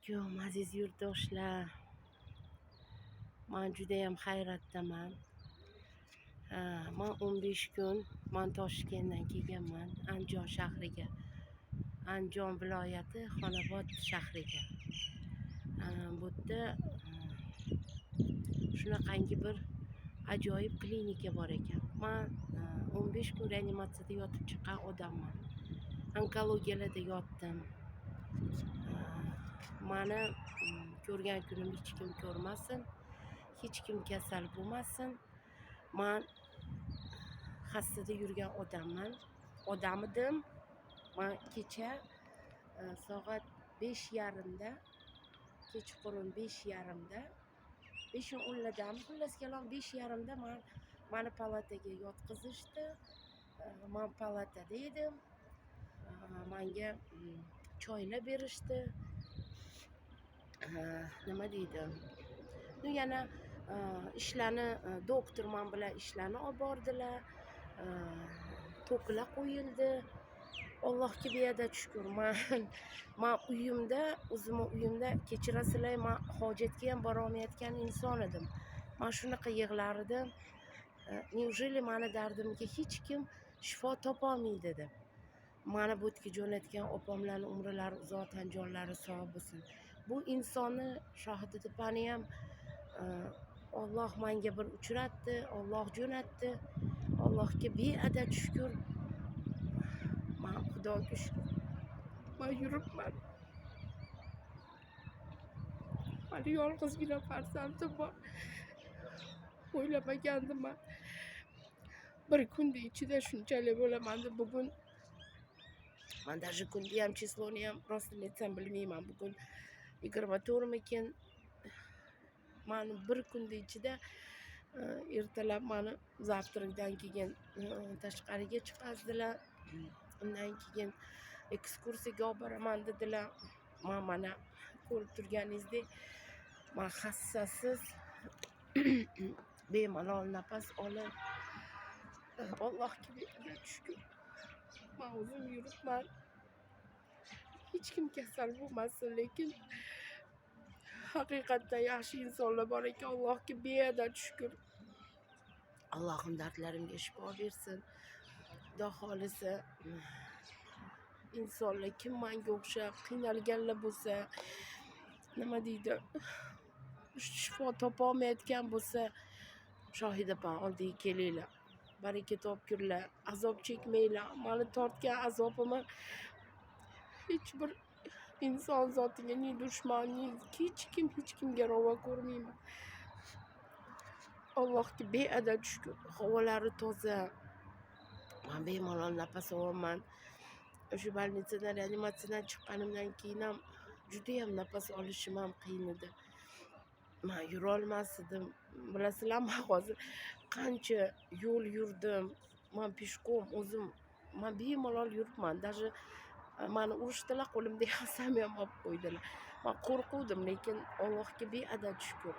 Alaykum, aziz yurtdoshlar. Man judayam hayratdaman. Man 15 kun man Toshkentdan kelganman Andijon shahriga. Andijon viloyati Xonobod shahriga. Bu yerda shunaqangi bir ajoyib klinika bor ekan. Man 15 kun reanimatsiyada yotib chiqqan odamman. Onkologiyalarda yotdim. Mani ko'rgan kunim hech kim ko'rmasin, hech kim kasal bo'lmasin. Man hassada yurgan odamman, odam edim. Man kecha soat 5:30da, kechqurun 5:30da, 5:10lardami, xullas kalom, 5:30da mani palataga yotqizishdi. Man palatada edim. Manga choylar berishdi. Nima deydi, ну, yana ishlarni, doktor man bilan ishlarni olib bordilar. Toklar qo'yildi. Allohga beadad shukur, man uyimda, o'zimni uyimda, kechirasizlar, man hojatga ham borolmayotgan inson edim. Man shunaqa yig'lar edim: "Неужели mani dardimga hech kim shifo topolmaydi?" deb. Mani bu yerga jo'natgan opamlarni umrlari uzoq, tan jonlari sog' bo'lsin. Bu insonni, Shohida opani ham Olloh manga bir uchratdi, Olloh jo'natdi. Allohga beadad shukur. Man Xudoga shukur, Man yuribman. Mani yolg'izgina farzandim bor. O'ylamagandim man bir kunni ichida shunchalik bo'laman deb. Bugun Man даже kunni ham, число ni ham, rostini aytsam, bilmayman, bugun 24mikin. Mani bir kunni ichida ertalab mani завтрак dan keyin tashqariga chiqazdilar. Undan keyin ekskursiyaga olib boraman dedilar. Man mana ko'rib turganingizdek, man hassasiz bemalol nafas olib, Allohga beadad shukur. Man o'zim yuribman. Hech kim kasal bo'lmasin, lekin haqiqatdan yaxshi insonlar bor ekan. Allohga beadad shukur. Allohim dardlarimga shifo bersin. Xudo xohlasa, insonlar, kim manga o'xshab qiynalganlar bo'lsa, nima deydi, shifo topolmayotgan bo'lsa, Shohida opa oldiga kelinglar, baraka topkurlar, azob chekmanglar. Mani tortgan azobimni hech bir inson zotiga, ni dushman, ni hech kim, hech kimga ravo ko'rmayman. Allohga beadad shukur. Havolari toza, man bemalol nafas olyapman. O'sha больница dan, reanimatsiyadan chiqqanimdan keyin ham judayam nafas olishim ham qiyin edi. Man yurolmas edim, bilasizlarmi? Hozir qancha yo'l yurdim man пешком o'zim. Man bemalol yuribman. Даже mani urishdilar, qo'limdagi hasamni ham olib qo'ydilar. Man qo'rquvdim, lekin Allohga beadad shukur.